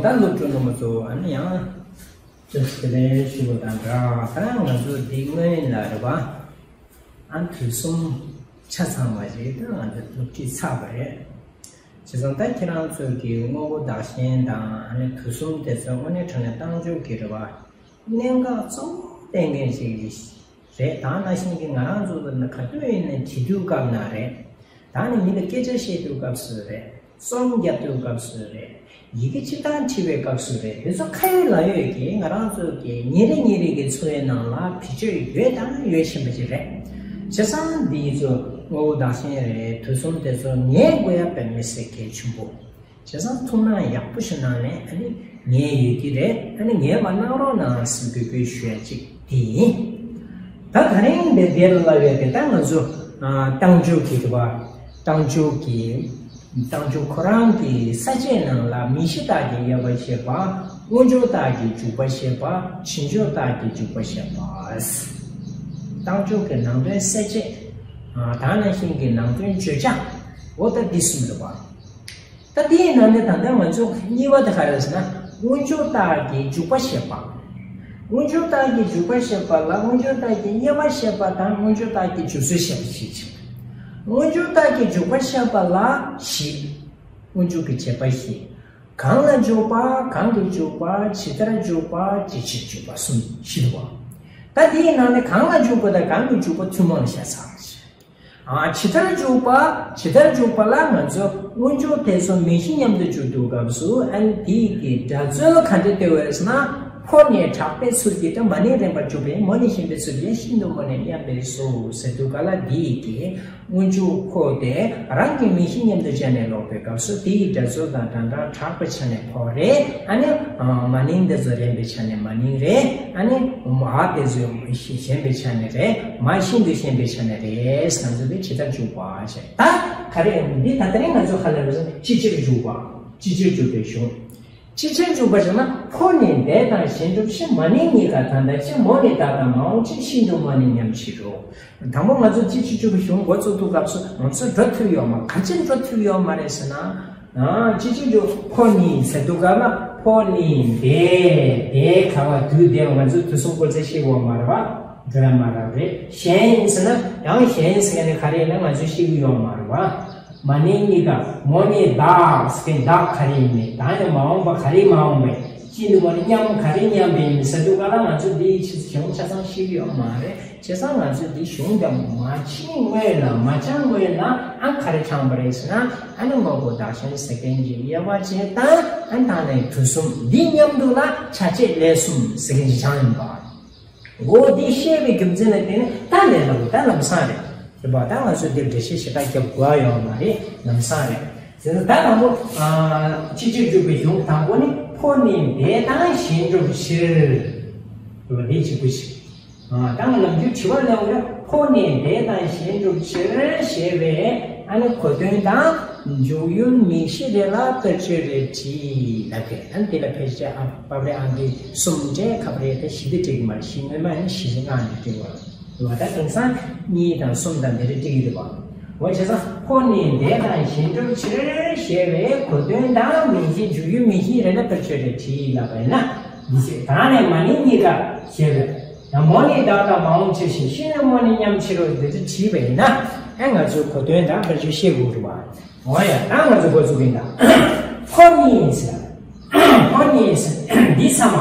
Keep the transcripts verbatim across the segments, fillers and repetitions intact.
ད་སློབ་ཕྲུག་རྣམ་པ་ཚོ་ཨ་ནི་ཡང་ཅིག་དེ་ལས་ཞུ་བ་དང་འདྲ། ད་ང་ཚོ་འདི་སྔོན་ལ་རེད་པ། ཨ་དུས་གསུམ་ཆ་ཚང་བ་ཞིག་ད་ང་ཚོ་སློབ་ཁྲིད་ཚར་བ་རེད། བྱས་ཙང་ད་ཁྱེད་རང་ཚོས་ཀྱི་དངོས་པོ་བདག་གཞན་དང་ཨ་ནི་དུས་གསུམ་དེ་ཚོ་དངོས་གནས་དྲང་གནས་རྟགས་འཇུག་གི་རེད་པ། གནད་འགག་གཙོ་བོ་གཏན་འཁེལ་ཅིག་རེད། ད་ནང་བཞིན་གྱི་ང་རང་ཚོ་ལ་ག་དུས་ཡིན་ན་བྲིས་དུས་སྐབས་ན་རེད། ད་ནི་མི་ལ་སྐད་ཆ་བཤད་དུས་སྐབས་སུ་རེད། རྩོམ་རྒྱབ་དུས་སྐབས་སུ་རེད། ཡི་གེ་སྤྱིར་བཏང་བྲིས་པའི་སྐབས་སུ་རེད། དེ་ཚོ་ཁ་ཡོད་ལག་ཡོད་ཀྱིས་ང་རང་ཚོ་གི་ཉིན་རེ་ཉིན་རེ་གི་འཚོ་བའི་ནང་ལ་བེད་སྤྱོད་ཡོད་དང་ཡོད་བཞིན་པ་ཅིག་རེད། བྱས་ཙང་འདི་ཚོ་དངོས་པོ་བདག་གཞན་རེད། དུས་གསུམ་དེ་ཚོ་ངས་དགོས་ཡ་དཔེ་མི་སྲིད་གལ་ཆེན་པོ། བྱས་ཙང་ཐུགས་སྣང་ཡག་པོ་ཞིག་གནང་ནས་ཨ་ནི་ངས་ཡོད་ཀྱི་རེད། ཨ་ནི་ངས་མ་གནང་རོགས་གནང་ཟེར་འབོད་སྐུལ་ཞུ་ཡ་གཅིག་དེ་ཡིན། ད་ད་རིང་འདི་འདིར་ལབ་ཡོད་དེ་ད་ང་ཚོ་ཨ་རྟགས་འཇུག་གི་རེད་པ། རྟགས་འཇུག་གི་རྟགས་འཇུག་ཁོ་རང་གི་ས་བཅད་ནང་ལ་མིང་གཞི་རྟགས་ཀྱི་དབྱེ་བ་བཤད་པ། སྔོན་འཇུག་རྟགས་ཀྱི་འཇུག་པ་བཤད་པ། ཕྱིན་འབྱུང་རྟགས་ཀྱི་འཇུག་པ་བཤད་པ། རྟགས་འཇུག་གི་ནང་དོན་གསལ་བྱེད། ཨ་ད་ནང་བཞིན་གྱི་ནང་དོན་བརྗོད་བྱ། འོ་ད་འདི་གསུམ་རེད་པ། ད་དེའི་ནང་ནས་ད་ལྟ་ང་ཚོ་གཉིས་པ་དེ་ག་རེ་ཟེར་ན། སྔོན་འཇུག་རྟགས་ཀྱི་འཇུག་པ་བཤད་པ། སྔོན་འཇུག་རྟགས་ཀྱི་འཇུག་པ་བཤད་པ་ལ་སྔོན་འཇུག་རྟགས་ཀྱི་དབྱེ་བ་བཤད་པ་དང་སྔོན་འཇུག་རྟགས་ཀྱི་འཇུག་ཚུལ་བཤད་པ་ཞིག་བྱས། སྔོན་འཇུག་རྟགས་ཀྱི་འཇུག་པ་བཤད་པ་ལ་བཞི། སྔོན་འཇུག་གི་བྱེད་པ་བཞི། གང་ལ་འཇུག་པ། གང་གིས་འཇུག་པ། ཇི་ལྟར་འཇུག་པ། ཅི་ཕྱིར་འཇུག་པ་གསུམ་བཞི་འདུག་པ། ད་དེའི་ནང་ནས་གང་ལ་འཇུག་པ་དང་གང་གིས་འཇུག་པ་ཐུན་མོང་ལ་བཤད་ཚར་བ་ཞིག་ཨ་ཇི་ལྟར་འཇུག་པ། ཇི་ལྟར་འཇུག་པ་ལ་ང་ཚོ་སྔོན་འཇུག་དེ་ཚོ་མིང་གཞི་མཉམ་དུ་འཇུག་དུས་སྐབས་སུ་ཨ་ནི་དེའི་གི་སྒྲ་རྩོལ་ག་འདྲ་སྟེར་བ་རེད་ཟེར་ན། ཕོ་ནས་དྲག་པའི་ཚུལ་གྱིས་ཏེ་མ་ནིང་རན་པར་འཇུག་པས་མོ་ནས་ཞན་པའི་ཚུལ་གྱིས་ཤིན་ཏུ་མོ་ནས་མཉམ་པའི་གཟུགས་ཟེར་དུས་ག་ལ་དེའི་གི་སྔོན་འཇུག་ཁོ་དེ་རང་གི་མིང་གཞི་མཉམ་དུ་སྦྱར་ནས་ཀློག་པའི་སྐབས་སུ་དེའི་སྒྲ་རྩོལ་དང་འདྲ་འདྲ་དྲག་པའི་ཆ་ནས་ཕོ་རེད། ཨ་ནི་མ་ནིང་དེ་ཚོ་རན་པའི་ཆ་ནས་མ་ནིང་རེད། ཨ་ནི་འ་དེ་ཚོ་ཞན་པའི་ཆ་ནས་རེད། མ་ཤིན་ཏུ་ཞན་པའི་ཆ་ནས་རེད། ང་ཚོ་དེ་ཇི་ལྟར་འཇུག་པ་ཞེས། ད་ག་རེ་འདི་ད་ལྟ་ནི་ང་ཚོ་ག་ལ་རེད་ཟེར་ན་ཅི་ཕྱིར་འཇུག་པ། ཅི་ཕྱིར་འཇུག་པའི་གཞུང་། ཅི་ཕྱིར་འཇུག་པ་ཞེ་ན། ཕོ་ནི་འདས་དང་གཞན་སྒྲུབ་ཕྱིར། མ་ནིང་གཉིས་ཀ་ད་ལྟ་ཕྱིར། མོ་ནི་བདག་དང་མ་འོངས་ཕྱིར། ཤིན་ཏུ་མོ་ནི་མཉམ་ཕྱིར་རོ། དང་པོ་ང་ཚོ་ཅི་ཕྱིར་འཇུག་པའི་གཞུང་འགོ་བཙུགས་དུས་སྐབས་སུ་ང་ཚོ་འགྲོ་ཐུབ་ཡོད་མ། ག་ཅི་འགྲོ་ཐུབ་ཡོད་མ་རེད་ཟེར་ན། ཨ་ཅི་ཕྱིར་འཇུག་ཕོ་ནི་ཟེར་དུས་སྐབས་ལ་ཕོ་ནི་འདས། འདས་ག་བ་དུས་འདས་པ་ང་ཚོ་དུས་གསུམ་བསྐོར་ཚད་ཤེས་ཡོད་མ་རེད་བ། འགྲོ་ཡ་མ་རབས་རེད། གཞན་ཟེར་ན་ཡང་གཞན་ཟེར་ནས་ག་རེ་ཡིན་ན་ང་ཚོས་ཤེས་ཀྱི་ཡོད་མ་རེད་བ། མ་ནིང་གཉིས་ཀ་མོ་ནི་བདག་ཟེར་མཁན་བདག་ག་རེ་ཡིན་མིན། ད་ནི་མ་འོངས་པ་ག་རེ་མ་འོངས་པའི་ཤིན་ཏུ་མོ་ནི་མཉམ་ག་རེ་མཉམ་པའི་ཡིན་མིན་ཟེར་དུས་ག་ལ་ང་ཚོ་འདིའི་ཕྱི་གཞུང་ཆ་ཚང་ཤེས་ཀྱི་ཡོད་མ་རེད། བྱས་ཙང་ང་ཚོས་འདི་གཞུང་འདི་མ་ཕྱིན་སྔོན་ལ་མ་སྦྱངས་སྔོན་ལ་ཨ་ག་རེ་དྲངས་པ་རེད་ཟེར་ན། ཨ་ནི་དངོས་པོ་བདག་གཞན་ཟེར་མཁན་གྱི་དབྱེ་བ་བྱས་དང་ཨ་ནི་ད་ནི་དུས་གསུམ་འདི་མཉམ་དུ་ལ་ཆ་བྱད་ལས་གསུམ་ཟེར་མཁན་གྱི་སྦྱངས་ཡིན་པ། འོ་འདི་ཤེས་པའི་རྒྱུ་མཚན་ལ་བརྟེན་ནས་ད་ལས་སླ་པོ་ད་ལམ་སང་རེད། རེད་པ། ད་ང་ཚོས་འདིར་འགྲེལ་བཤད་ཞེ་དྲག་རྒྱབ་དགོས་ཡ་ཡོད་མ་རེད། ལམ་སང་རེད། དེ་ནས་ད་དང་པོ་ཨ་ཅི་ཕྱིར་འཇུག་པའི་གཞུང་དང་པོ་ནི་ཕོ་ནི་འདས་དང་གཞན་སྒྲུབ་ཕྱིར། རེད་པ། འདི་གཅིག་པུ་ཞིག་ཨ་ད་ང་ནམ་རྒྱུན་དྲི་བ་གནང་བ་ལ་ཕོ་ནི་འདས་དང་གཞན་སྒྲུབ་ཕྱིར་ཞེས་པའི་ཨ་ནི་གོ་དོན་དང་འཇུག་ཡུལ་མིང་གཞི་རེ་ལ་དཔེར་བརྗོད་རེ་བྲིས་ལབ་མཁན། ཨ་ནི་འདི་ལ་ཕལ་ཆེར་ཨ་པ་རེ་ཨང་ཀི་གསུམ་འདྲ་ཁ་པ་རེ་ད་བཞི་དེ་བྲིས་ཀྱི་མ་རེད། བཞི་སྔོན་མ་ཡང་བཞི་ལྔ་འདི་བྲིས་པ་རེད་པ། ད་དེང་སང་གཉིས་དང་གསུམ་དང་འདི་རེ་བྲིས་ཀྱི་རེད་པ། འོ་བྱས་ཙང་ཕོ་ནི་འདས་དང་གཞན་སྒྲུབ་ཕྱིར་ཞེས་པའི་གོ་དོན་དང་མིང་གཞི་འཇུག་ཡུལ་མིང་གཞི་རེ་ལ་དཔེར་བརྗོད་རེ་བྲིས་ལབ་པ་ཡིན་ན། མི་ཤེས་གང་ནས་མ་ནིང་གཉིས་ཀ་ཞེས་པས། ཡང་མོ་ནི་བདག་དང་མ་འོངས་ཕྱིར་ཞེས། ཤིན་ཏུ་མོ་ནི་མཉམ་ཕྱིར་རོ། འདི་ཚོ་བྲིས་པ་ཡིན་ན་ཨེ་ང་ཚོས་གོ་དོན་དང་དཔེར་བརྗོད་ཤེས་དགོས་རེད་པ། འོ་ཡ། ད་ང་ཚོ་འགོ་ཚུགས་ཀྱིན་ད། ཕོ་ནི་ཟེར། ཕོ་ནི་ཟེར། འདི་ཚང་མ་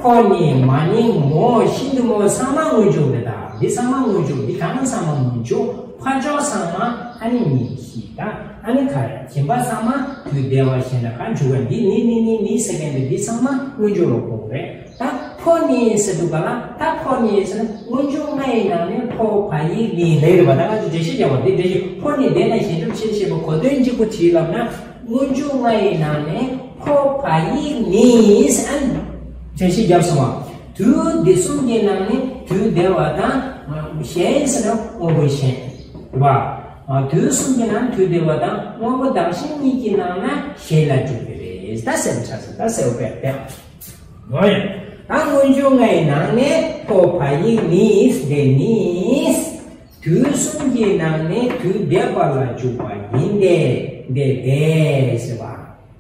ཕོ་ནི་མ་ནིང་མོ་ཤིན་ཏུ་མོ་ཚང་མ་སྔོན་འཇུག་རེད་ད། འདི་ཚང་མ་སྔོན་འཇུག་འདི་གང་ཚང་མ་སྔོན་འཇུག་ཕར་ཕྱོགས་ཚང་མ་ཨ་ནི་མིང་གཞི་ད། ཨ་ནི་ག་རེ་སྦྱིན་པ་ཚང་མ་དུས་འདས་པ་གཞན་ལ་གང་འཇུག་པ་འདི་ནི་ནི་ནི་ནི་ཟེར་མཁན་འདི་འདི་ཚང་མ་སྔོན་འཇུག་ལ་གོ་དགོས་རེད། ད་ཕོ་ནི་ཟེར་དུས་ག་ལ་ད་ཕོ་ནི་ཟེར་ན་སྔོན་འཇུག་ལྔ་ཡི་ནང་ནས་ཕོ་བ་ཡིག་ནི་ལས་རེད་པ། ད་ང་ཚོ་འགྲེལ་བཤད་རྒྱག་པ་འདི་འགྲེལ་བཤད་ཕོ་ནི་འདས་དང་གཞན་སྒྲུབ་ཕྱིར་ཞེས་པ་གོ་དོན་གཅིག་པུ་བྲིས་ལབ་ན། སྔོན་འཇུག་ལྔ་ཡི་ནང་ནས་ཕོ་བ་ཡིག་ནི་ཟེར་ཨ་ནི་འགྲེལ་བཤད་བརྒྱབ་སོང་བ། དུས་འདི་གསུམ་གྱི་ནང་ནས་དུས་འདས་པ་དང་གཞན་ཟེར་ན་དངོས་པོ་གཞན་རེད་པ། དུས་གསུམ་གྱི་ནང་དུས་འདས་པ་དང་དངོས་པོ་བདག་གཞན་གཉིས་ཀྱི་ནང་ན་གཞན་ལ་འཇུག་གི་རེད། ད་གསལ་པོ་ཆགས་སོང་། ད་གསལ་པོ་བས་བས། འོ་ཡ། ད་སྔོན་འཇུག་ལྔ་ཡི་ནང་ནས་ཕོ་བ་ཡིག་ནི་འདས་ནི། དུས་གསུམ་གྱི་ནང་ནས་དུས་འདས་པ་ལ་འཇུག་པ་ཡིན་ཏེ། འདས་འདས་ཟེར་བ་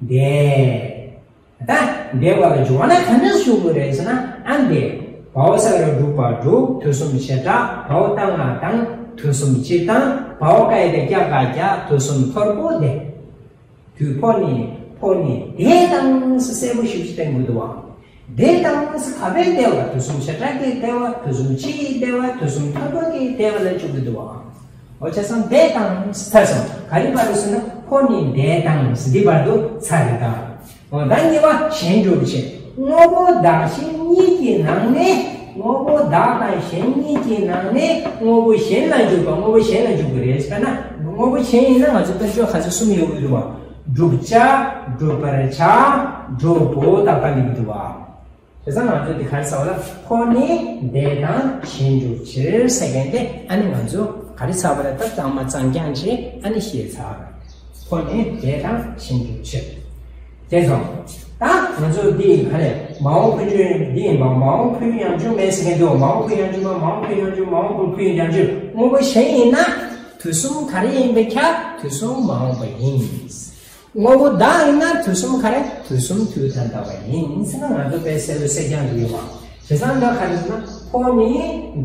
འདས། ད་འདས་པ་ལ་འཇུག་པ་ན་ག་འདྲ་ཞུ་དགོས་རེད་ཟེར་ན། ཨ་འདས། བའོ་ས་ར་སྒྲུབ་པ་སྒྲུབ། དུས་གསུམ་བྱེ་བྲག་བའོ་ཏ་ང་དང་། དུས་གསུམ་སྤྱིར་བཏང་། བའོ་ཀ་ཡ་བཏགས་བཀྱག་ག་བཀྱག་དུས་གསུམ་ཐོར་བུ་འདས། དུས་ཕོ་ནི་ཕོ་ནི་འདས་དང་ཟེར་གསལ་པོ་ཞིབ་ཞིབ་བསྟན་དགོས་འདུག་བ། འདས་དང་ཟེར་ག་པའི་འདས་པ། དུས་གསུམ་བྱེ་བྲག་གི་འདས་པ། དུས་གསུམ་སྤྱིའི་འདས་པ། དུས་གསུམ་ཐོར་བུ་གི་འདས་པ་ལ་འཇུག་གི་འདུག་བ། འོ་བྱས་ཙང་འདས་དང་ཟེར་ཚར་སོང་། ག་རེ་བར་དུ་ཟེར་ན་ཕོ་ནི་འདས་དང་ཟེར་འདི་བར་དུ་ཚར་རེད་ད། འོ་ད་གཉིས་པ་གཞན་སྒྲུབ་བྱེད། དངོས་པོ་བདག་གཞན་གཉིས་ཀྱི་ནང་ནས། དངོས་པོ་བདག་དང་གཞན་གཉིས་ཀྱི་ནང་ནས་དངོས་པོ་གཞན་ལ་འཇུག་པ། དངོས་པོ་གཞན་ལ་འཇུག་པ་རེད་ཟེར་ན། དངོས་པོ་གཞན་ཡིན་ན་ང་ཚོ་དཔེར་བརྗོད་ག་ཚོད་གསུམ་ཡོད་ཀྱི་འདུག་བ། བསྒྲུབ་བྱ། བསྒྲུབ་པར་བྱ། སྒྲུབ་པོ་ད་ལྟ་ལེགས་འདུག་བ། བྱས་ཙང་ང་ཚོས་འདི་ག་རེ་ཟེར་བ་ལ། ཕོ་ནི་འདས་དང་གཞན་སྒྲུབ་ཕྱིར་ཟེར་མཁན་དེ། ཨ་ནི་ང་ཚོ་ག་རེ་ཚར་བ་ལ། ད་གཙང་མ་གཙང་རྐྱང་བྱས་ཨ་ནི་ཤེས་ཚར། ཕོ་ནི་འདས་དང་གཞན་སྒྲུབ་ཕྱིར། དེ་སོང་། ད་ང་ཚོ་འདི་ག་རེ། མ་འོངས་ཕན་ཚུན་འདི་ཡིན་པ། མ་འོངས་ཕན་ཡང་འཇུག་མེད་ཟེར་མཁན་དེ། མ་འོངས་ཕན་ཡང་འཇུག་མ། མ་འོངས་ཕན་ཡང་འཇུག་མ། མ་འོངས་ཕན་ཡང་འཇུག་དངོས་པོ་གཞན་ཡིན་ན་དུས་གསུམ་ག་རེ་ཡིན་པའི་ཁྱབ། དུས་གསུམ་མ་འོངས་པ་ཡིན། དངོས་པོ་བདག་ཡིན་ན་དུས་གསུམ་ག་རེ། དུས་གསུམ་དུས་ད་ལྟ་བ་ཡིན་ཟེར་ན་ང་ཚོ་དཔེ་གསལ་པོ་གསལ་རྐྱང་དུ་ཡོད་པ། བྱས་ཙང་འདི་ག་རེ་ཟེར་ན། ཕོ་ནི་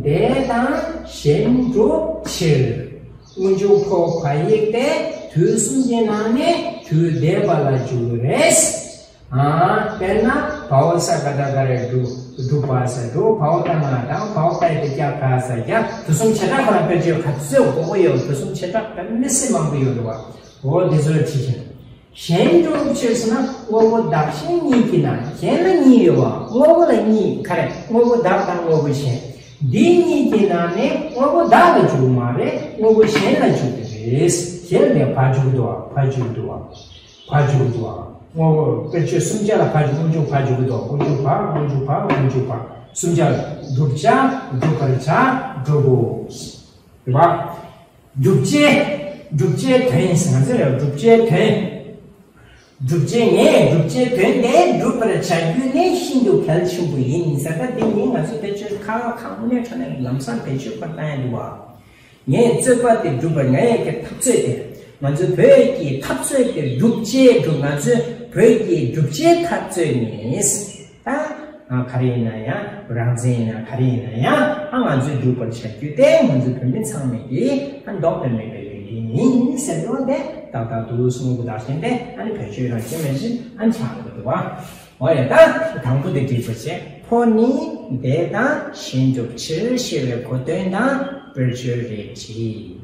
འདས་དང་གཞན་སྒྲུབ་ཕྱིར། སྔོན་འཇུག་ཕོ་བ་ཡིག་སྟེ་དུས་གསུམ་གྱི་ནང་ནས་དུས་འདས་པ་ལ་འཇུག་རེད། ཨ་དཔེར་ན་བའོ་ས་ག་བཏགས་སྒ་ར་སྒྲུབ། སྒྲུབ་པ་ཟེར་སྒྲུབ། བའོ་ཏ་ང་དང་། བའོ་ཀ་ཡ་བཏགས་བཀྱག་ག་ས་བཀྱག་དུས་གསུམ་བྱེ་བྲག་ཁོ་ན་དཔེར་བརྗོད་ག་ཚོད་དགོས་ཀྱི་ཡོད། དུས་གསུམ་བྱེ་བྲག་དཔེ་མི་སྲིད་མང་པོ་ཡོད་རེད་བ། འོ་འདི་ཚོ་ལ་བྲིས་ཤིང་། གཞན་སྒྲུབ་ཕྱིར་ཟེར་ན་དངོས་པོ་བདག་གཞན་གཉིས་ཀྱི་ནང་། གཞན་ལ་གཉིས་ཡོད་བ། དངོས་པོ་ལ་གཉིས། ག་རེ། དངོས་པོ་བདག་དང་དངོས་པོ་གཞན། འདི་གཉིས་ཀྱི་ནང་ནས་དངོས་པོ་བདག་ལ་འཇུག་མ་རེད། དངོས་པོ་གཞན་ལ་འཇུག་གི་རེད། གཞན་ལ་བ་འཇུག་འདུག་བ། བ་འཇུག་འདུག་བ། བ་འཇུག་འདུག་བ། དངོས་པོ་དཔེར་བརྗོད་སུམ་བརྒྱ་ལ་བ་འཇུག་སྔོན་འཇུག་བ་འཇུག་འདུག་སྔོན་འཇུག་བ། སྔོན་འཇུག་བ། སྔོན་འཇུག་བ། སུམ་བརྒྱ་ལ། བསྒྲུབ་བྱ། བསྒྲུབ་པར་བྱ། སྒྲུབ་པོ། རེད་བ། སྒྲུབ་བྱེད། སྒྲུབ་བྱེད་དོན་ཟེར་ང་ཚོ་ལ་སྒྲུབ་བྱེད་དོན། སྒྲུབ་བྱེད། ངས་སྒྲུབ་བྱེད་དོན་དེ་སྒྲུབ་པར་བྱ་རྒྱུ་ནི་ཤིན་ཏུ་གལ་ཆེན་པོ་ཡིན་ཟེར། ད་འདི་ནི་ང་ཚོས་དཔེར་བརྗོད་ཁ་ཁ་དངོས་གནས་དྲང་གནས་ལམ་སང་བེད་སྤྱོད་པར་བཏང་ཡ་འདུག་བ། ངས་རྩོད་པ་དེ་སྒྲུབ་པར། ང་ཡི་གི་འཐབ་རྩོད་དེ། ང་ཚོའི་བོད་ཀྱི་འཐབ་རྩོད་དེ་སྒྲུབ་བྱེད་སྒྲུབ། ང་ཚོའི་བོད་ཀྱི་སྒྲུབ་བྱེད་འཐབ་རྩོད་ནི། ད་ཨ་ག་རེ་ཡིན་ན་ཡང་། རང་བཙན་ཡིན་ན་ག་རེ་ཡིན་ན་ཡང་། ཨ་ང་ཚོས་སྒྲུབ་པར་བྱ་རྒྱུ་དེ་ང་ཚོ་བོད་མི་ཚང་མས་ཀྱིས་ཨ་ལྡོག་ཏུ་མེད་པའི་ལས་འགན་ཡིན་ཟེར་ནོ་དེ་ཏག་ཏག་འདུག་དངོས་པོ་བདག་གཞན་དེ་ཨ་ནི་བེད་སྤྱོད་རང་བཞིན་མེད་བཞིན་ཨ་ནི་ཆགས་འགྲོ་གི་འདུག་བ། འོ་ཡ། ད་དང་པོ་དེ་འགྲིག་པ་བྱས། ཕོ་ནི་འདས་དང་གཞན་སྒྲུབ་ཕྱིར་ཞེས་པའི་གོ་དོན་དང་དཔེར་བརྗོད་རེ་བྲིས།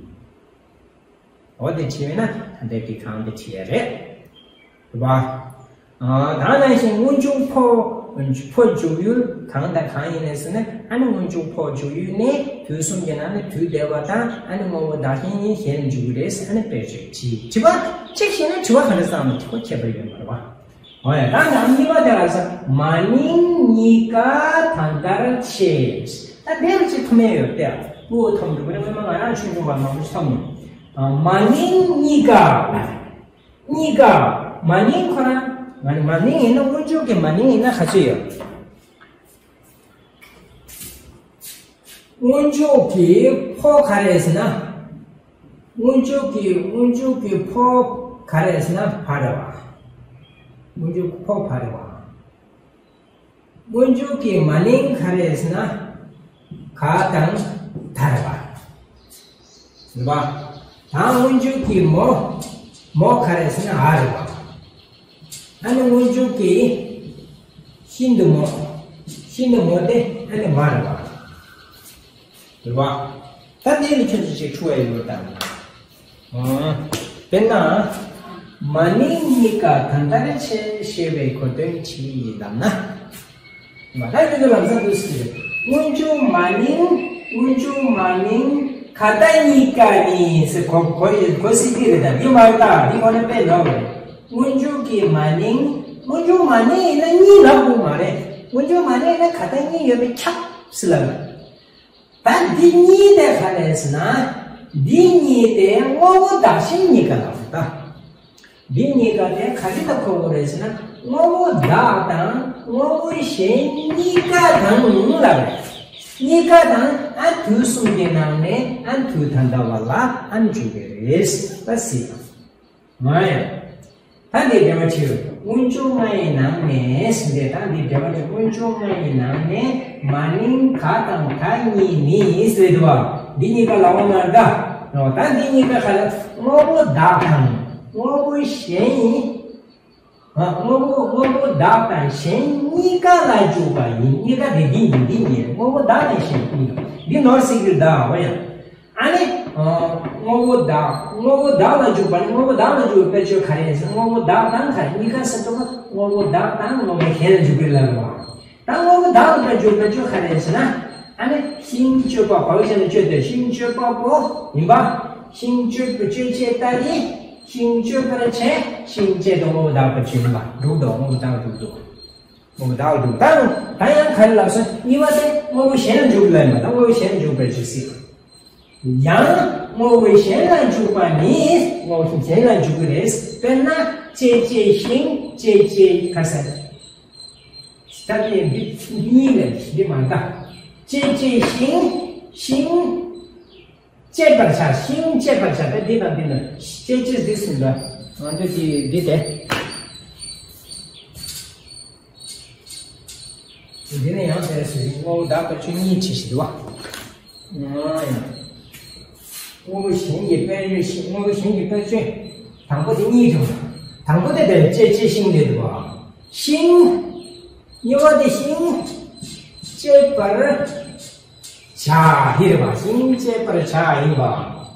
འོ་དེ་བྲིས་ཡོད་ན་ད་ལྟའི་དེ་གང་དེ་བྲིས་ཡ་རེད། རེད་པ། ཨ་ད་ནང་བཞིན་སྔོན་འཇུག་ཕོ། ཕོ་འཇུག་ཡུལ་གང་དང་གང་ཡིན་ནས་ཟེར་ན། ཨ་ནི་སྔོན་འཇུག་ཕོ་འཇུག་ཡུལ་ནི་དུས་གསུམ་གྱི་ནང་ནས་དུས་འདས་པ་དང་། ཨ་ནི་དངོས་པོ་བདག་གཞན་གཉིས་གཞན་འཇུག་རེད། ཨ་ནི་དཔེར་བརྗོད་བྲིས། བྲིས་པ་གཅིག་བྱས་ན་དྲི་བ་ག་འདྲ་བསམ་ན་དྲི་བ་ཁྱད་པར་ཡོད་མ་རེད་པ། འོ་ཡ། ད་ནང་གཉིས་པ་དེ་ལ་ཟེར། མ་ནིང་གཉིས་ཀ་ད་ལྟར་ཆེ། ད་དེ་ལ་ཅིག་ཐུག་མེད་ཡོད་དེ། ཨ་པོ་ཐུག་འགྲོ་གི་རེད། མི་མ་ང་རང་ཆུང་ཆུང་བ་མང་པོ་ཞིག་ཐུག་མེད། ཨ་མ་ནིང་གཉིས་ཀ། གཉིས་ཀ། མ་ནིང་ཁོ་རང་། མ་མ་ནིང་ཡིན་ན། སྔོན་འཇུག་གི་མ་ནིང་ཡིན་ན་ག་ཚོད་ཡོད། སྔོན་འཇུག་གི་ཕོ་ག་རེ་ཟེར་ན། སྔོན་འཇུག་གི་སྔོན་འཇུག་གི་ཕོ་ག་རེ་ཟེར་ན་བ་རེད་བ། སྔོན་འཇུག་ཕོ་བ་རེད་བ། སྔོན་འཇུག་གི་མ་ནིང་ག་རེ་ཟེར་ན་ག་དང་ད་རེད་བ། རེད་བ། ད་སྔོན་འཇུག་གི་མོ། མོ་ག་རེ་ཟེར་ན་འ་རེད་བ། ཨ་ནི་སྔོན་འཇུག་གི་ཤིན་ཏུ་མོ། ཤིན་ཏུ་མོ་དེ་ཨ་ནི་མ་རེད་བ། རེད་བ། ད་དེ་ནི་ཁྱོད་ཚོ་ཅིག་འཁྲུལ་བ་ཡོད་དམ། ཨ་དཔེར་ན། མ་ནིང་གཉིས་ཀ་ད་ལྟར་ཆེ་ཞེས་པའི་གོ་དོན་བྲིས་ལབ་ན། མ་ད་ཁྱོད་ཚོ་ལམ་སང་འདུག་ཟེར། སྔོན་འཇུག་མ་ནིང་། སྔོན་འཇུག་མ་ནིང་ག་ད་གཉིས་ཀ་ནི་ཟེར་གོ་གོ་གོ་སྲིད་ཀྱི་རེད། ད་འདི་མ་རེད། ད་འདི་ཁོ་ན་དཔེ་ནོར་བ་རེད། སྔོན་འཇུག་གི་མ་ནིང་། སྔོན་འཇུག་མ་ནིང་ཡིན་ན་གཉིས་ལབ་དགོས་མ་རེད། སྔོན་འཇུག་མ་ནིང་ཡིན་ན་ག་ད་གཉིས་ཡོད་པའི་ཁྱབ་ཟེར་ལབ་རེད། ད་འདི་གཉིས་དེ་ག་རེ་ཟེར་ན། འདི་གཉིས་དེ་དངོས་པོ་བདག་གཞན་གཉིས་ཀ་ལ་ད། འདི་གཉིས་ཀ་དེ་ག་རེ་ལ་གོ་དགོས་རེད་ཟེར་ན། དངོས་པོ་བདག་དང་དངོས་པོ་གཞན་གཉིས་ཀ་དང་ལབ་རེད། གཉིས་ཀ་དང་ཨ་དུས་གསུམ་གྱི་ནང་ནས་ཨ་དུས་ད་ལྟ་བ་ལ་ཨ་འཇུག་གི་རེད། ད་སྲིད་དང་། ང་ཡང་། ད་འདི་འགྲེལ་པ་བྱེད། སྔོན་འཇུག་ལྔ་ཡི་ནང་ནས་ཟེར་ཏེ། ད་འདི་འགྲེལ་པ་བྱེད། སྔོན་འཇུག་ལྔ་ཡི་ནང་ནས་མ་ནིང་ག་དང་ད་གཉིས་ནི་ཟེར་འདུག་པ། འདི་གཉིས་ཀ་ལ་འོ་ན་ད། ད་འདི་གཉིས་ཀ་ག་ལ། དངོས་པོ་བདག་དང་དངོས་པོ་གཞན་ཡིན། ཨ། དངོས་པོ་དངོས་པོ་བདག་དང་གཞན་གཉིས་ཀ་ལ་འཇུག་པ་ཡིན། གཉིས་ཀ་དེ་འདི་ཡིན། འདི་ཡིན། དངོས་པོ་བདག་དང་གཞན་གཉིས་ཀ། འདི་ནོར་སྲིད་ཀྱི་བདག་འོ་ཡ། ཨ་ནི། ཨ། དངོས་པོ་བདག་དངོས་པོ་བདག་ལ་འཇུག་པ་ནི། དངོས་པོ་བདག་ལ་འཇུག་པའི་དཔེར་བརྗོད་ག་རེ་ཡིན་ཟེར། དངོས་པོ་བདག་དང་ག་རེ། གཉིས་ཀ་ཟེར་དུས་དངོས་པོ་བདག་དང་དངོས་པོ་གཞན་ལ་འཇུག་པའི་ལ་རེད་པ། ད་དངོས་པོ་བདག་ལ་འཇུག་པའི་དཔེར་བརྗོད་ག་རེ་ཡིན་ཟེར་ན། ཨ་ནི་ཤིང་གཅོད་པ། བ་གི་ཤ་ན་གཅོད་དེ། ཤིང་གཅོད་པ་པོ་ཡིན་པ། ཤིང་གཅོད་པའི་གཅོད་བྱེད་ལྟ་ཡི། ཤིང་གཅོད་པར་བྱེད། ཤིང་བྱེད་དུ་དངོས་པོ་བདག་པར་བྱེད་ཡིན་པ། འགྲུབ་འདུག་དངོས་པོ་བདག་འགྲུབ་འདུག་དངོས་པོ་བདག་འགྲུབ། ད་ད་ཡང་ག་རེ་ལབ་སོང་། གཉིས་པ་དེ་དངོས་པོ་གཞན་ལ་འཇུག་ལ་ཡིན་པ། ད་དངོས་པོ་གཞན་ལ་འཇུག་པའི་དཔེར་བརྗོད་ཟེར། ཡང་དངོས་པོ་གཞན་ལ་འཇུག་པ་ནི། དངོས་པོ་གཞན་ལ་འཇུག་གི་རེད། དཔེར་ན་བཅད་བྱེད་ཤིང་། བཅད་བྱེད་ག་ས། ད་དེ་འདི་གཉིས་ལས་འདི་མ་འདའ། བཅད་བྱེད་ཤིང་། ཤིང་བཅད་པར་བྱ། ཤིང་བཅད་པར་བྱ། དེ་འདི་དང་འདི་ནི་བཅད་བྱེད་འདི་གསུམ་ལ། ང་ཚོ་འདི་འདི་དེ། འདི་ནི་ཡང་དེ་སུ་ཡིན། དངོས་པོ་བདག་པར་ཆོས་གཉིས་བྲིས་ཤིག་འདུག་བ། ཨང་ཡང་། དངོས་པོ་གཞན་གྱི་དཔེར་བརྗོད་ཤིང་། དངོས་པོ་གཞན་གྱི་དཔེར་བརྗོད། དང་པོ་དེ་གཉིས་བྱུང་། དང་པོ་དེ་དེ་བཅད་བྱེད་ཤིང་རེད་འདུག་བ། ཤིང་། གཉིས་པ་དེ་ཤིང་བཅད་པར་བྱ་ཡིན་པ། ཤིང་བཅད་པར་བྱ་ཡིན་པ།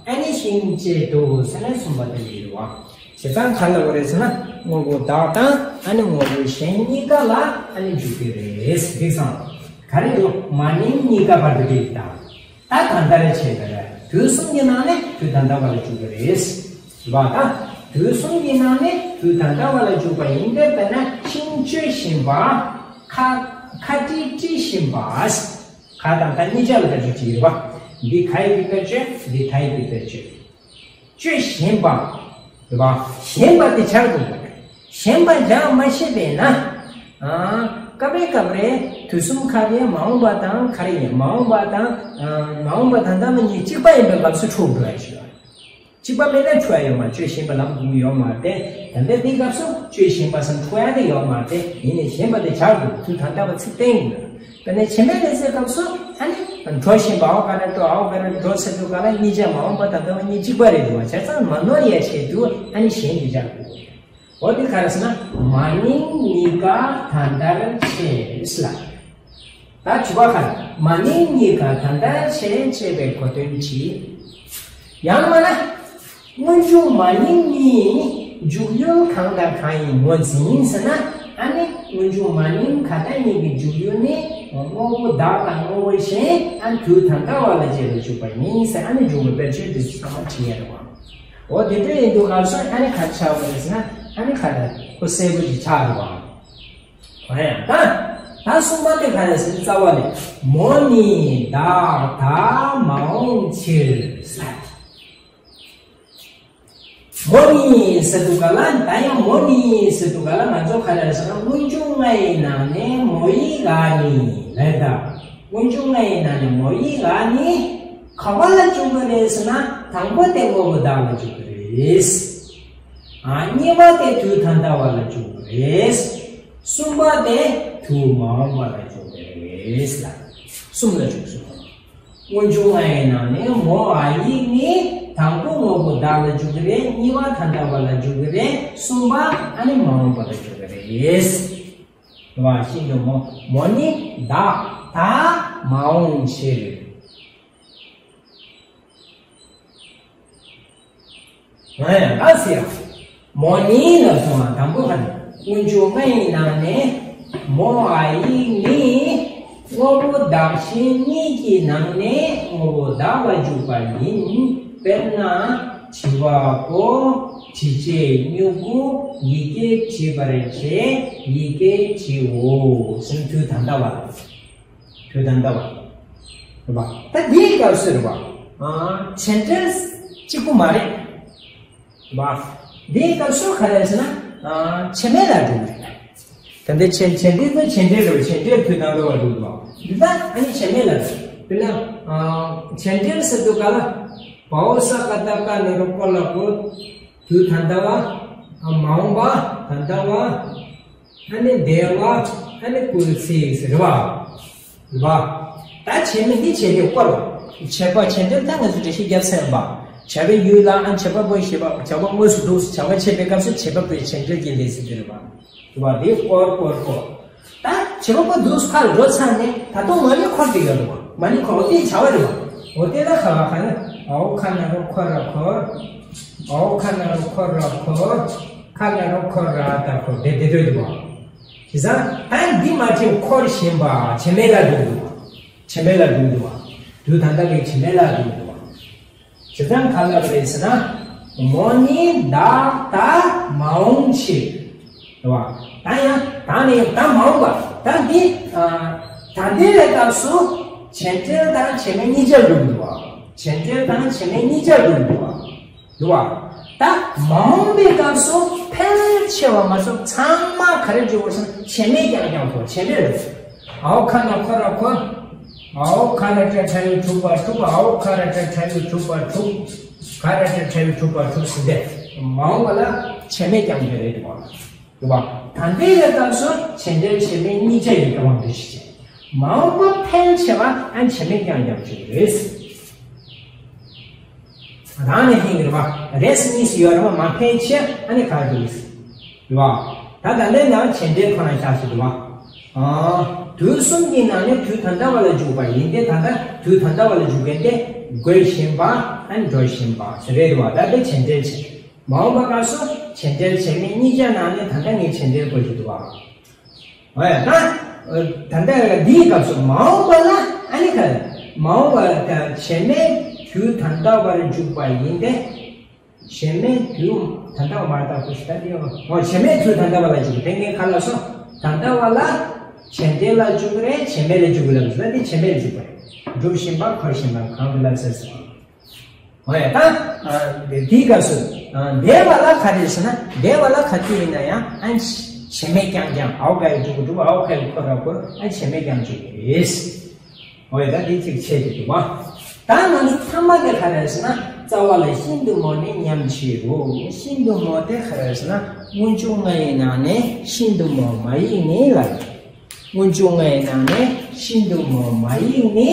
ཨ་ནི་ཤིང་བཅད་དོ་ཟེར་ན་གསུམ་པ་དེ་ཡིན་པ། བྱེད་སྟངས་ག་ལ་བ་རེད་ཟེར་ན། དངོས་པོ་བདག་དང་ཨ་ནི་དངོས་པོ་གཞན་གཉིས་ཀ་ལ་ཨ་ནི་འཇུག་གི་རེད། འགྲིག་སོང་། ག་རེ་འདུག་མ་ནིང་གཉིས་ཀ་བར་དུ་འགྲིག་དང་། ད་ད་ལྟར་བྱས་པ་རེད། དུས་གསུམ་གྱི་ནང་ནས་དུས་ད་ལྟ་བ་ལ་འཇུག་གི་རེད། རེད་པ། ད་དུས་གསུམ་གྱི་ནང་ནས་དུས་ད་ལྟ་བ་ལ་འཇུག་པ་ཡིན་པས། དཔེར་ན་ཤིང་གཅོད་བཞིན་པ། ཁ་ཁ་དཀྲིས་དཀྲིས་བཞིན་པ། ག་དང་ད་གཉིས་ཆ་ལ་དཔེར་བརྗོད་ཅིག་ཡོད་པ། འདི་ག་ཡི་གི་དཔེར་བརྗོད། འདི་ད་ཡི་གི་དཔེར་བརྗོད། གཅོད་བཞིན་པ། རེད་པ། བཞིན་པ་དེ་ཆགས་འདུག་བཞིན་པ་སྦྱང་མ་ཤེས་པས་ན། ཨ། སྐབས་རེ་སྐབས་རེ་དུས་གསུམ་ཁ་ནས་མ་འོངས་པ་དང་ག་རེ་ཡིན། མ་འོངས་པ་དང་། ཨ། མ་འོངས་པ་དང་ད་ལྟ་མ་གཉིས་གཅིག་པ་ཡིན་པའི་སྐབས་སུ་འཁྲུག་འགྲོ་ཡ་ཞིག་ཡོད། གཅིག་པ་མེད་ན་འཁྲུལ་ཡ་ཡོད་མ། གཅོད་བཞིན་པ་ལམ་དགོས་ཀྱི་ཡོད་མ་རེད། ད་ལྟ་འདི་སྐབས་སུ་གཅོད་བཞིན་པ་སམ་འཁྲུལ་ཡ་དེ་ཡོད་མ་རེད། ཡིན་ནའི་བཞིན་པ་དེ་ཆགས་འདུག་དུས་ད་ལྟ་བ་ཚིག་བསྟན་གྱི་ཡོད། དཔེར་ན་བྱེད་མེད་ལས་ཟེར་སྐབས་སུ་ཨ་ནི་འགྲོ་བཞིན་པ། འོ་ག་རེ་འགྲོ། འོ་ག་རེ་འགྲོ་ཟེར་དུས་ག་ལ་གཉིས་ཆ་མ་འོངས་པ་དང་ད་ལྟ་བ་གཉིས་གཅིག་པ་རེད་འདུག་བ། བྱས་ཙང་མ་ནོར་ཡ་ཆེད་དུ་ཨ་ནི་གཞན་གྱིས་སྦྱར་དགོས། འོ་དེ་ག་རེ་ཟེར་ན། མ་ནིང་གཉིས་ཀ་ད་ལྟར་བྱས་ལ། ད་དྲི་བ་ག་རེ། མ་ནིང་གཉིས་ཀ་ད་ལྟར་བྱས་ཅེས་པའི་གོ་དོན་ཅི། ཡང་མིན་ན། སྔོན་འཇུག་མ་ནིང་གཉིས་འཇུག་ཡུལ་གང་དང་གང་ཡིན་ངོས་འཛིན་ཟེར་ན། ཨ་ནི་སྔོན་འཇུག་མ་ནིང་ག་ད་གཉིས་ཀྱི་འཇུག་ཡུལ་ནི་དངོས་པོ་བདག་དང་དངོས་པོ་གཞན། ཨ་ནི་དུས་ད་ལྟ་བ་ལ་རྗེས་ལ་འཇུག་པ་ཡིན་ཟེར། ཨ་ནི་འཇུག་པའི་དཔེར་བརྗོད་འདི་ཚོ་ཚང་མ་བྲིས་ཡ་རེད་བ། འོ་དེ་འདྲ་ཡིན་དུས་སྐབས་སུ་ཨ་ནི་ག་རེ་ཆགས་པ་རེད་ཟེར་ན། ཨ་ནི་ག་རེ་ཁོ་གསལ་པོ་ཅིག་ཆགས་རེད་བ། འོ་ཡ། ད་ད་གསུམ་པ་དེ་ག་རེ་ཟེར་ན། རྩ་བ་ནས་མོ་ནི་བདག་ད་མ་འོངས་ཕྱིར་ཟེར། མོ་ནི་ཟེར་དུས་ག་ལ། ད་ཡང་མོ་ནི་ཟེར་དུས་ག་ལ་ང་ཚོ་ག་རེ་ཟེར་ན། སྔོན་འཇུག་ལྔ་ཡི་ནང་ནས་མོ་ཡི་ག་ནི་ལབ་ད། སྔོན་འཇུག་ལྔ་ཡི་ནང་ནས་མོ་ཡི་ག་ནི་ག་བ་ལ་འཇུག་གི་རེད་ཟེར་ན། དང་པོ་དེ་དངོས་པོ་བདག་ལ་འཇུག་གི་རེད། ཨ། གཉིས་པ་དེ་དུས་ད་ལྟ་བ་ལ་འཇུག་གི་རེད། གསུམ་པ་དེ་དུས་མ་འོངས་པ་ལ་འཇུག་གི་རེད་ལ། གསུམ་ལ་འཇུག་གསུམ། སྔོན་འཇུག་ལྔ་ཡི་ནང་ནས་མོ་འ་ཡིག་ནི་དང་པོ་དངོས་པོ་བདག་ལ་འཇུག་གི་རེད། གཉིས་པ་ད་ལྟ་བ་ལ་འཇུག་གི་རེད། གསུམ་པ་ཨ་ནི་མ་འོངས་པ་ལ་འཇུག་གི་རེད། རེད་བ། ཤིན་ཏུ་མོ། མོ་ནི་བདག་ད་མ་འོངས་ཕྱིར། ང་ཡང་ད་ཟེར་ཡ། མོ་ནི་ལ་སོང་བ་དང་པོ་ག་ནི། སྔོན་འཇུག་ལྔ་ཡི་ནང་ནས་མོ་འ་ཡིག་ནི་དངོས་པོ་བདག་གཞན་གཉིས་ཀྱི་ནང་ནས་དངོས་པོ་བདག་ལ་འཇུག་པ་ཡིན། དཔེར་ན་བྱི་བ་པོ། དྲི་ཆབ་སྨྱུ་གུ། ཡི་གེ་བྲི་བར་བྱེད། ཡི་གེ་བྲིའོ་ཟེར། དུས་ད་ལྟ་བ། དུས་ད་ལྟ་བ། རེད་པ། ད་འདིའི་སྐབས་སུ་རེད་པ། ཨ། བྱེད་འབྲེལ་གཅིག་པུ་མ་རེད། རེད་པ། འདིའི་སྐབས་སུ་ག་རེ་ཟེར་ན། ཨ། བྱེད་མེད་ལ་འགྲོ་གི་རེད། ད་ལྟ་བྱེད་བྱེད་འབྲེལ་དང་བྱེད་འབྲེལ་རེད་པ། བྱེད་འབྲེལ་དུས་ད་ལྟ་བ་འགྲོ་གི་རེད་པ། འདི་ད་ཨ་ནི་བྱེད་མེད་ལ་རེད། དཔེར་ན། ཨ། བྱེད་འབྲེལ་ཟེར་དུས་ག་ལ། བའོ་ས་ཀ་བཏགས་སྐ་ན་རོ་ཀོ་ལ་གོ། དུས་ད་ལྟ་བ། མ་འོངས་པ། ད་ལྟ་བ། ཨ་ནི་འདས་པ། ཨ་ནི་སྐུལ་ཚིག་ཟེར་བ། རེད་པ། ད་བྱེད་མེད་འདི་བྱེད་དེ་སྐོར། བྱེད་པ་བྱེད་འབྲེལ་ད་ང་ཚོ་འགྲེལ་བཤད་རྒྱབ་ཚར་ཡིན་པ། བྱ་བའི་ཡུལ་ལ་ཨ་བྱེད་པ་པོའི་བྱེད་པ་བྱ་བ་དངོས་སུ་འདུག་བྱ་བ་བྱེད་པའི་སྐབས་སུ་བྱེད་པ་པོའི་བྱེད་འབྲེལ་གྱི་ལས་ཚིག་དེ་རེད་པ། རེད་པ། འདི་སྐོར་སྐོར་སྐོར། ད་བྱེད་པ་པོ་འདུག་ཕར་འགྲོ་ཚར་ནས་ད་དུང་མ་ཎི་འཁོར་དེ་ཡོད་རེད་པ། མ་ཎི་འཁོར་འོ་དེ་བྱ་བ་རེད་པ། འོ་དེ་ལ་ཁ་བ་ཁ་ན་ཨའོ་ཁ་ན་རོ་ཁོ་ར་ཁོ། ཨའོ་ཁ་ན་རོ་ཁོ་ར་ཁོ། ཁ་ན་རོ་ཁོ་ར་ད་ཁོ་དེ་དེ་འདོད་འདུག་པ། བྱས་ཙང་ད་འདི་མ་ཁྲིད་འཁོར་བཞིན་པ་བྱེད་མེད་ལ་འདུག་འདུག་པ། བྱེད་མེད་ལ་འདུག་འདུག་པ། དུས་ད་ལྟ་གི་བྱེད་མེད་ལ་འདུག་འདུག་པ། བྱས་ཙང་ག་ལབ་རེད་ཟེར་ན། མོ་ནི་ད་ད་མ་འོངས་ཕྱིར། རེད་པ། ད་ཡང་ད་ནི་ད་མ་འོངས་པ། ད་འདི་ཨ་ད་ལྟའི་སྐབས་སུ་བྱེད་འབྲེལ་དང་བྱེད་མེད་གཉིས་ཆར་འགྲོ་གི་འདུག་པ། བྱེད་འབྲེལ་དང་བྱེད་མེད་གཉིས་ཆར་འགྲོ་གི་འདུག་པ། རེད་པ། ད་མ་འོངས་པའི་སྐབས་སུ་ཕལ་ཆེ་བ་མ་གཏོགས་ཚང་མ་ག་རེ་འཇུག་པ་ཟེར་ན་བྱེད་མེད་རྐྱང་རྐྱང་དང་བྱེད་འབྲེལ་རེད། ཨའོ་ཁ་ན་ཁོ་ར་ཁོ། ཨའོ་ཁ་ར་ཏྲ་ཁྲ་ཡོད་དྲུག་པ་དྲུག་ཨའོ་ཁ་ར་ཏྲ་ཁྲ་ཡོད་དྲུག་པ་དྲུག་ཁ་ར་ཏྲ་ཁྲ་ཡོད་དྲུག་པ་དྲུག་ཟེར་ཏེ། མ་འོངས་པ་ལ་བྱེད་མེད་རྐྱང་རྐྱང་རེད་འདུག་པ། རེད་པ། ད་ལྟའི་སྐབས་སུ་བྱེད་འབྲེལ་བྱེད་མེད་གཉིས་ཆ་ཡོད་པ་འདུག་ཞེས་བྱས། མ་འོངས་པ་ཕལ་ཆེ་བ་ཨ་བྱེད་མེད་རྐྱང་རྐྱང་ཅིག་རེད། རང་ནས་ཧིང་རེད་པ། རེས་གཉིས་སུ་ཡོད་རེད་པ། མ་ཕལ་ཆེ་ཨ་ནི་ག་རེ་འདུག་ཟེར། རེད་པ། ད་ད་ལྟའི་ནང་བྱེད་འབྲེལ་ཁོ་ན་བཞག་ཟེར་འདུག་པ། ཨ། དུས་གསུམ་གྱི་ནང་ནས་དུས་ད་ལྟ་བ་ལ་འཇུག་པ་ཡིན་ཏེ། ད་ལྟ་དུས་ད་ལྟ་བ་ལ་འཇུག་མཁན་དེ་འགོད་བཞིན་པ་ཨ་ནི་འགྲོ་བཞིན་པ་ཟེར་རེད་འདུག་པ། ད་ལྟའི་བྱེད་འབྲེལ་བྱེད། མ་འོངས་པ་སྐབས་སུ་བྱེད་འབྲེལ་བྱེད་མེད་གཉིས་ཆ་ནང་ནས་ད་ལྟ་ངས་བྱེད་འབྲེལ་བཀོད་ཀྱི་འདུག་པ། འོ་ཡ། ད་ད་ལྟ་འདིའི་སྐབས་སུ་མ་འོངས་པ་ལ་ཨ་ནི་ག་རེ། མ་འོངས་པ་ད་བྱེད་མེད་དུས་ད་ལྟ་བར་འཇུག་པ་ཡིན་ཏེ། བྱེད་མེད་དུས་ད་ལྟ་བ་མ་ལྟ་བུ་ཞིག་ད་དེ་ཡོང་། འོ་བྱེད་མེད་དུས་ད་ལྟ་བ་ལ་འཇུག་པ་དེ་ངས་ག་ལབ་སོང་། ད་ལྟ་བ་ལ་བྱེད་འབྲེལ་ལ་འཇུག་གི་རེད། བྱེད་མེད་ལ་འཇུག་གི་ལབ་ཟེར་ན་དེ་བྱེད་མེད་ལ་འཇུག་པ་རེད། སྒྲུབ་བཞིན་པ་འཁོར་བཞིན་པ་གང་དུ་ལབ་ཟེར་སོང་། འོ་ཡ། ད་ཨ་དེའི་སྐབས་སུ་ཨ་འདས་པ་ལ་ག་རེ་ཟེར་ན། འདས་པ་ལ་ག་དུས་ཡིན་ན་ཡང་ཨ་བྱེད་མེད་རྐྱང་རྐྱང་། ཨའོ་ག་ཡི་འགྲུབ་འགྲུབ་ཨའོ་ག་ཡི་འཁོར་ར་འཁོར་ཨ་བྱེད་མེད་རྐྱང་འཇུག་གི་རེད། འོ་ཡ། ད་འདི་གཅིག་བྱས་ཏེ་འདུག་པ། ད་ང་ཚོ་ཚང་མ་དེ་ག་རེ་ཟེར་ན། རྩ་བ་ལ་ཤིན་ཏུ་མོ་ནི་མཉམ་ཕྱིར་རོ། ཤིན་ཏུ་མོ་དེ་ག་རེ་ཟེར་ན། སྔོན་འཇུག་ལྔ་ཡི་ནང་ནས་ཤིན་ཏུ་མོ་མ་ཡིག་ནི་ལ། སྔོན་འཇུག་ལྔ་ཡི་ནང་ནས་ཤིན་ཏུ་མོ་མ་ཡིག་ནི་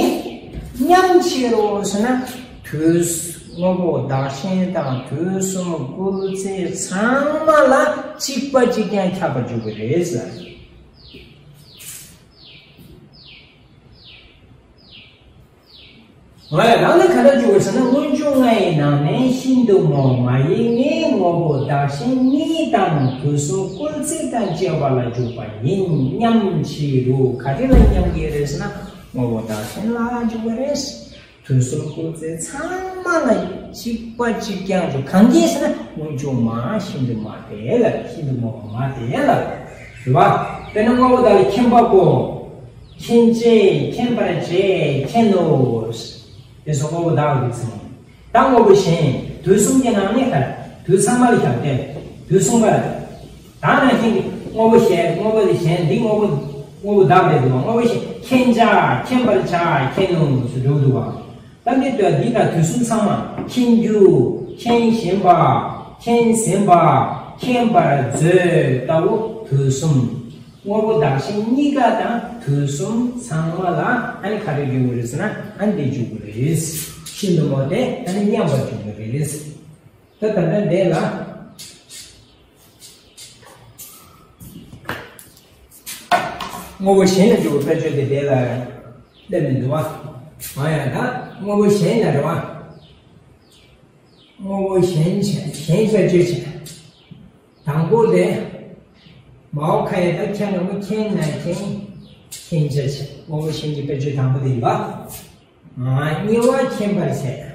མཉམ་ཕྱིར་རོ་ཟེར་ན། དུས་དངོས་པོ་བདག་གཞན་དང་དུས་གསུམ་སྐུལ་ཚིག་ཚང་མ་ལ་གཅིག་པ་གཅིག་རྐྱང་ཁྱབ་པར་འཇུག་གི་རེད་ཟེར། ང་ཡང་རང་ལ་ག་འདྲ་འཇུག་པར་ཟེར་ན། སྔོན་འཇུག་ལྔ་ཡི་ནང་ནས་ཤིན་ཏུ་མོ་མ་ཡིག་ནི་དངོས་པོ་བདག་གཞན་གཉིས་དང་དུས་གསུམ་སྐུལ་ཚིག་དང་བཅས་པ་ལ་འཇུག་པ་ཡིན། མཉམ་ཕྱིར་རོ། ག་རེ་ལ་མཉམ་གྱི་རེད་ཟེར་ན། དངོས་པོ་བདག་གཞན་ལ་འཇུག་པ་རེད། དུས་གསུམ་སྐུལ་ཚིག་ཚང་མ་ལ་གཅིག་པ་གཅིག་རྐྱང་འཇུག་གང་གིས་ཟེར་ན། སྔོན་འཇུག་མ་ཤིན་ཏུ་མ་དེ་ལ། ཤིན་ཏུ་མོ་མ་དེ་ལ། རེད་པ། དཔེར་ན་དངོས་པོ་བདག་ལ་མཁྱེན་པ་པོ། མཁྱེན་བྱེད། མཁྱེན་པར་བྱེད། མཁྱེན་ནོ། དེ་སོགས་དངོས་པོ་བདག་ལ་གི་ཚིག་ད་དངོས་པོ་གཞན་དུས་གསུམ་གྱི་ནང་ནས་ཁར་དུས་ཚང་མ་ལ་ཁྱབ་སྟེ། དུས་གསུམ་པར། ད་ནང་བཞིན་གྱི་དངོས་པོ་གཞན། དངོས་པོ་ལས་གཞན་འདི་དངོས་པོ། དངོས་པོ་བདག་མེད་འདུག་པ། དངོས་པོ་གཞན། མཁྱེན་བྱ། མཁྱེན་པར་བྱ། མཁྱེན་ནོ་ཞེས་འགྲོ་འདུག་པ། ད་འདི་ལྟ་འདི་དང་དུས་གསུམ་ཚང་མ། མཁྱེན་རྒྱུ། མཁྱེན་བཞིན་པ། མཁྱེན་ཟིན་པ། མཁྱེན་པར་མཛོད་ལྟ་བུ་དུས་གསུམ། དངོས་པོ་བདག་གཞན་གཉིས་ཀ་དང་དུས་གསུམ་ཚང་མ་ལ་ཨ་ནི་ག་རེ་འཇུག་གི་རེད་ཟེར་ན། ཨ་ནི་འདི་འཇུག་གི་རེད། ཤིན་ཏུ་མོ་དེ་ཨ་ནི་མཉམ་པར་འཇུག་གི་རེད། ད་ད་ལྟ་འདི་ལ་དངོས་པོ་གཞན་ལ་འཇུག་པའི་དཔེར་བརྗོད་དེ་འདི་ལ་སླེབས་ནས་འདུག་པ། ཨ་ཡ། ད་དངོས་པོ་གཞན་ལ་རེད་པ། དངོས་པོ་གཞན་བྱས། གཞན་བྱས་བརྗོད་བྱས། དང་པོ་དེ། མའོ་ཁ་ཡ་ད་མཁྱེན་ནོ། མཁྱེན་ན་མཁྱེན། མཁྱེན་བྱ་བྱས། དངོས་པོ་གཞན་གྱི་དཔེར་བརྗོད་དང་པོ་དེ་ཡིན་པ། ཨ། གཉིས་པ་མཁྱེན་པར་བྱེད།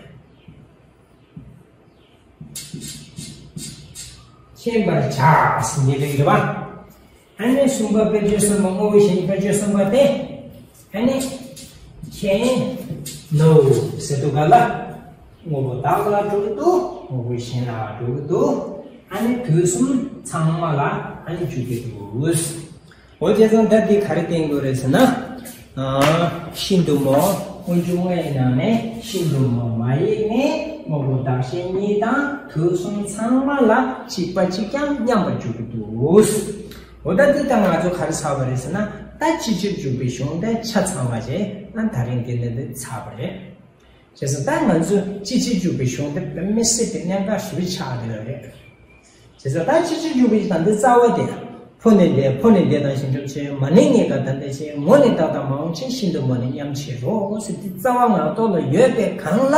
མཁྱེན་པར་བྱ་ཟེར་ནས་རེད་པ། ཨ་ནི་གསུམ་པ་དཔེར་བརྗོད་གསུམ་པ། དངོས་པོ་གཞན་གྱི་དཔེར་བརྗོད་གསུམ་པ་དེ། ཨ་ནི་མཁྱེན་ནོ་ཟེར་དུས་སྒང་ལ། དངོས་པོ་བདག་ལ་འགྲོ་གི་འདུག་དངོས་པོ་གཞན་ལ་འགྲོ་གི་འདུག་ཨ་ནི་དུས་གསུམ་ཚང་མ་ལ་ཨ་ནི་འཇུག་གི་འདུག་འོ་བྱས་ཙང་ད་འདི་ག་རེ་བསྟན་དགོས་རེད་ཟེར་ན། ཨ། ཤིན་ཏུ་མོ། སྔོན་འཇུག་ལྔ་ཡི་ནང་ནས་ཤིན་ཏུ་མོ་མ་ཡིག་ནི། དངོས་པོ་བདག་གཞན་གཉིས་དང་དུས་གསུམ་ཚང་མ་ལ་གཅིག་པ་གཅིག་རྐྱང་མཉམ་པར་འཇོག་གི་འདུག་འོ་ད་འདི་ལྟར་ང་ཚོ་ག་རེ་ཚར་བ་རེད་ཟེར་ན། ད་སྤྱི་ཕྱིར་འཇུག་པའི་གཞུང་དེ་ཆ་ཚང་བ་རེད། ད་ད་རིང་འདི་ནས་འདི་ཚར་བ་རེད། བྱས་ཙང་ད་ང་ཚོས་སྤྱི་ཕྱིར་འཇུག་པའི་གཞུང་དེ་དཔེ་མི་སྲིད་པའི་གནད་འགག་ཞིག་ཆགས་བསྡད་ཡོད་རེད། བྱས་ཙང་ད་སྤྱི་ཕྱིར་འཇུག་པའི་ད་འདི་རྩ་བ་དེ། ཕོ་ནི་འདས། ཕོ་ནི་འདས་དང་གཞན་སྒྲུབ་བྱེད། མ་ནིང་གཉིས་ཀ་ད་ལྟ་བྱེད། མོ་ནི་བདག་དང་མ་འོངས་བྱེད། ཤིན་ཏུ་མོ་ནི་མཉམ་བྱེད་རོ་ཟེར། འདི་རྩ་བ་ངག་ཐོག་ལ་ཡོད་པའི་སྒང་ལ།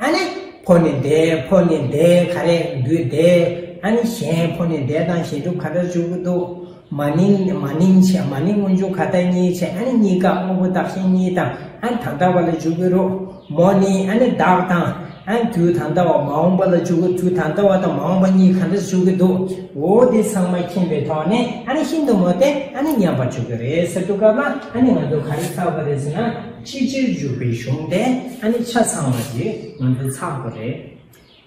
ཨ་ནི་ཕོ་ནི་འདས། ཕོ་ནི་འདས་ག་རེ་འདུས་འདས། ཨ་ནི་གཞན་ཕོ་ནི་འདས་དང་གཞན་སྒྲུབ་ག་འདྲ་འཇུག་གི་འདུག་མ་ནིང་། མ་ནིང་བྱས། མ་ནིང་སྔོན་འཇུག་ག་ད་གཉིས་བྱས། ཨ་ནི་གཉིས་ཀ་དངོས་པོ་བདག་གཞན་གཉིས་དང་། ཨ་ནི་ད་ལྟ་བ་ལ་འཇུག་གི་རོ། མོ་ནི་ཨ་ནི་བདག་དང་། ཨ་ནི་དུས་ད་ལྟ་བ་མ་འོངས་པ་ལ་འཇུག་གི། དུས་ད་ལྟ་བ་དང་མ་འོངས་པ་གཉིས་ག་འདྲ་འཇུག་གི་འདུག་འོ་དེ་ཚང་མ་མཁྱེན་པའི་ཐོག་ནས། ཨ་ནི་ཤིན་ཏུ་མོ་དེ་ཨ་ནི་མཉམ་པར་འཇུག་གི་རེད་ཟེར་དུས་སྐབས་ལ། ཨ་ནི་ང་ཚོ་ག་རེ་ཚར་བ་རེད་ཟེར་ན། སྤྱི་ཕྱིར་འཇུག་པའི་གཞུང་དེ་ཨ་ནི་ཆ་ཚང་བ་ཞིག་ང་ཚོ་ཚར་དགོས་རེད།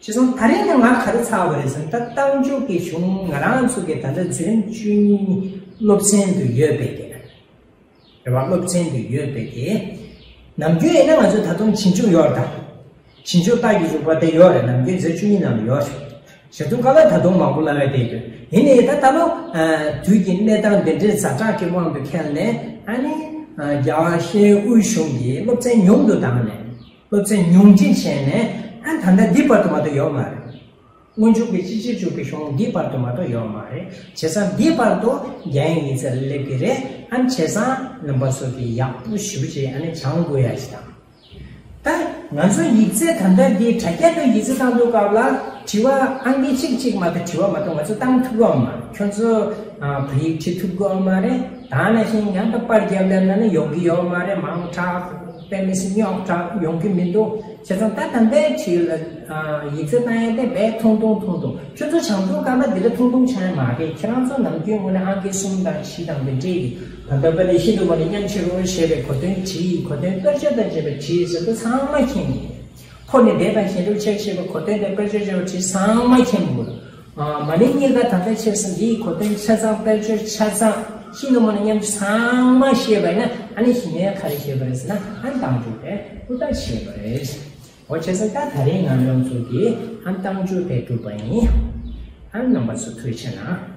བྱས་ཙང་ད་རིང་ནི་ང་ག་རེ་ཚར་བ་རེད་ཟེར་ན། ད་རྟགས་འཇུག་གི་གཞུང་ང་རང་ཚོ་གི་ད་ལྟ་འཛིན་རིམ་བཅུ་གཉིས་སློབ་ཚན་དུ་ཡོད་པའི་དེ་རེད་བ། སློབ་ཚན་དུ་ཡོད་པའི་དེ། ནམ་རྒྱུན་ཡིན་ན་ང་ཚོ་ད་དུང་རྗེས་འཇུག་ཡོད་རེད། ད་རྗེས་འཇུག་རྟགས་ཀྱི་འཇུག་པ་དེ་ཡོད་རེད། ནམ་རྒྱུན་འཛིན་རིམ་བཅུ་གཉིས་ནང་ལ་ཡོད་རེད། བྱས་ཙང་ག་ལ་ད་དུང་མང་པོ་བསླབ་ཡ་དེ་ཡོད། ཡིན་ནའི་ད་ད་ལོ་དུས་ཀྱི་གནས་སྟངས་འདི་འདྲའི་ཛ་དྲག་གི་དབང་དུ་ཁེལ་ནས། ཨ་ནི་རྒྱ་གར་ཤེས་ཡོན་དབུས་གཞུང་གིས་སློབ་ཚན་ཉུང་དུ་བཏང་ནས། སློབ་ཚན་ཉུང་འཕྲི་བྱས་ནས། ཨ་ད་ལྟ་འདི་བར་དུ་མ་གཏོགས་ཡོད་མ་རེད། སྔོན་འཇུག་གི་སྤྱི་ཕྱིར་འཇུག་པའི་གཞུང་འདི་བར་དུ་མ་གཏོགས་ཡོད་མ་རེད། བྱས་ཙང་འདི་བར་དུ་རྒྱ་ཡིག་ཡིག་ཚད་ལ་སླེབས་ཀྱི་རེད། ཨ་བྱས་ཙང་རྣམ་པ་ཚོ་གིས་ཡག་པོ་ཞེ་པོ་ཅིག་ཨ་ནི་སྦྱང་དགོས་ཡ་ཞིག་དང་། ད་ང་ཚོ་ཡིག་ཚད་ད་ལྟ་འདི་དྲ་རྒྱ་དུ་ཡིག་ཚད་བཏང་དུས་སྐབས་ལ། དྲི་བ་ཨང་ཀི་གཅིག་གཅིག་མ་གཏོགས་དྲི་བ་མ་གཏོགས་ང་ཚོ་བཏང་ཐུབ་ཀྱི་ཡོད་མ་རེད། ཁྱོད་ཚོ་ཨ་བོད་ཡིག་བྲིས་ཐུབ་ཀྱི་ཡོད་མ་རེད། ད་ནང་བཞིན་ཡང་ད་པར་རྒྱབ་ལབ་ན་ནི་ཡོང་གི་ཡོད་མ་རེད། མང་དྲགས། དཔེ་མི་སྲིད་རྙོག་དྲགས་ཡོང་གི་མི་འདུག་བྱས་ཙང་ད་ད་ལྟའི་ཆེད་ལ་ཨ་ཡིག་ཚད་བཏང་ཡས་དེ་རྦད་ཐུང་ཐུང་ཐུང་ཐུང་། ཁྱོད་ཚོ་སྦྱང་དུས་སྐབས་ལ་འདི་ལ་ཐུང་ཐུང་ཆགས་ཡས་མ་རེད། ཁྱེད་རང་ཚོ་ནམ་རྒྱུན་ངོས་ནས་ཨང་ཀི་གསུམ་དང་བཞི་དང་དེ་འདྲས་ཀྱི། ད་ལྟ་བ་ནི་ཤིན་ཏུ་མོ་ནི་མཉམ་བྱེད་རོ་ཞེས་པའི་གོ་དོན་བྲིས། གོ་དོན་དཔེར་བརྗོད་དང་བཅས་པ་བྲིས་ཟེར་དུས་ཚང་མ་མཁྱེན་གྱི། ཕོ་ནི་འདས་དང་གཞན་སྒྲུབ་བྱེད་ཅེས་པའི་གོ་དོན་དེ་དཔེར་བརྗོད་བྱས་པ་བྲིས། ཚང་མ་མཁྱེན་དགོས། ཨ་མ་ནིང་གཉིས་ཀ་ད་ལྟ་བྱས་ཟིན། འདིའི་གོ་དོན་ཆ་ཚང་དཔེར་བརྗོད་ཆ་ཚང་ཤིན་ཏུ་མོ་ནི་མཉམ་ཚང་མ་ཤེས་པ་ཡིན་ན། ཨ་ནི་གཞི་ནས་ག་རེ་ཤེས་པ་རེད་ཟེར་ན། ཨ་ནི་རྟགས་འཇུག་དེ་ཧུར་ཐག་ཤེས་པ་རེད། འོ་བྱས་ཙང་ད་ད་རིང་ང་རང་ཚོ་གིས་ཨ་ནི་རྟགས་འཇུག་དེ་གྲུབ་པ་ཡིན། ཨ་ནི་རྣམ་པ་ཚོ་ཐུགས་རྗེ་གནང་།